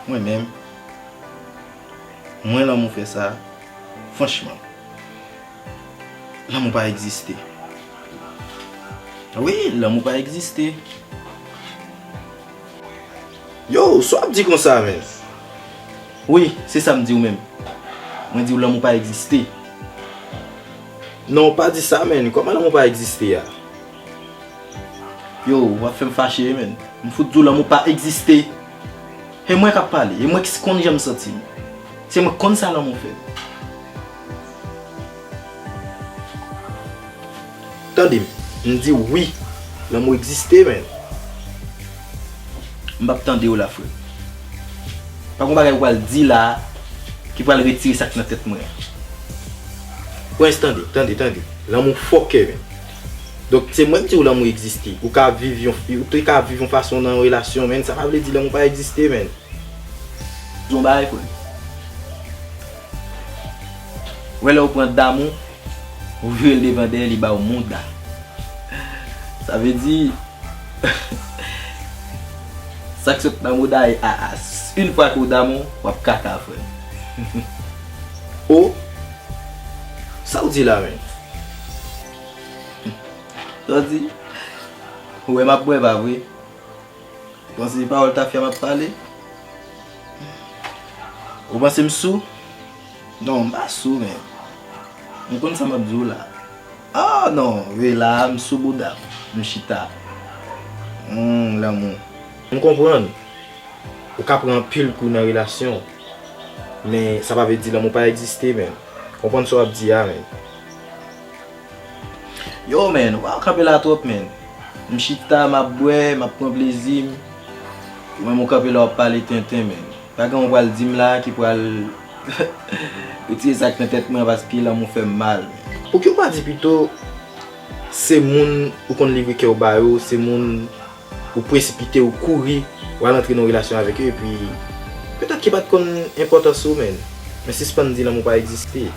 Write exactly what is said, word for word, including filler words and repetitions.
Mwen menm, mwen lanmou fè sa, franchman. Lanmou pa egziste. Wi, lanmou pa egziste. Yo, sa w ap di konsa, menn? Wi, se sa m di w menm. Mwen di w lanmou pa egziste. Non, w pa di sa, menn. Kòman lanmou pa egziste a? Yo, w ap fè m fache, menn. M fout di w lanmou pa egziste. E mwen k ap pale, e mwen ki konn jan m santi m. Se mwen k konn sa lanmou fè. Tande m, m di w wi, lanmou egziste, menn. M p ap tande w la, frè. Pa gon bagay ou pral di la ki pral retire sa k nan tèt mwen an. Prince, tande, tande, tande. Lanmou fòkè, menn. Donk, se mwen k di w lanmou egziste. Ou ka viv yon, ou te ka viv yon fason nan yon relasyon, menn. Sa pa vle di lanmou pa egziste, menn. Di w yon bagay, frè. Wè lè ou pran damou, ou vire l devan dèyè, li ba w mouda. Sa vle di, sa k sot nan mouda, a, a, une fois que w damou, w ap kaka, frè. O, sa w di la, menn? Sa w di? Ou wè m ap bwè, pa vre? Panse se pawòl tafya m ap pale? Ou panse m sou? Non, m pa sou, men m konn sa m ap di w la. Ah, non, vre la, m sou bouda m. M chita. Hmm, lanmou. M konprann. Ou ka pran anpil kou nan relasyon. Men sa pa vle di lanmou pa egziste, men. Konprann sa w ap di a, men. Yo, men, ou pa kanpe la twòp, men. M chita, m ap bwè, m ap pran plezi m. Ou menm ou kanpe la, w ap pale tenten, men. Pa gen yon pral di m la ki pral retire sa k nan tèt mwen paske lanmou fè m mal. Pouki w pa di pito se moun ou konn livre kè w ba yo, se moun ou presipite, ou kouri, w al antre nan relasyon avèk yo, epi petèt ki pa t konn enpòtans ou, men. Men sispann di lanmou pa egziste.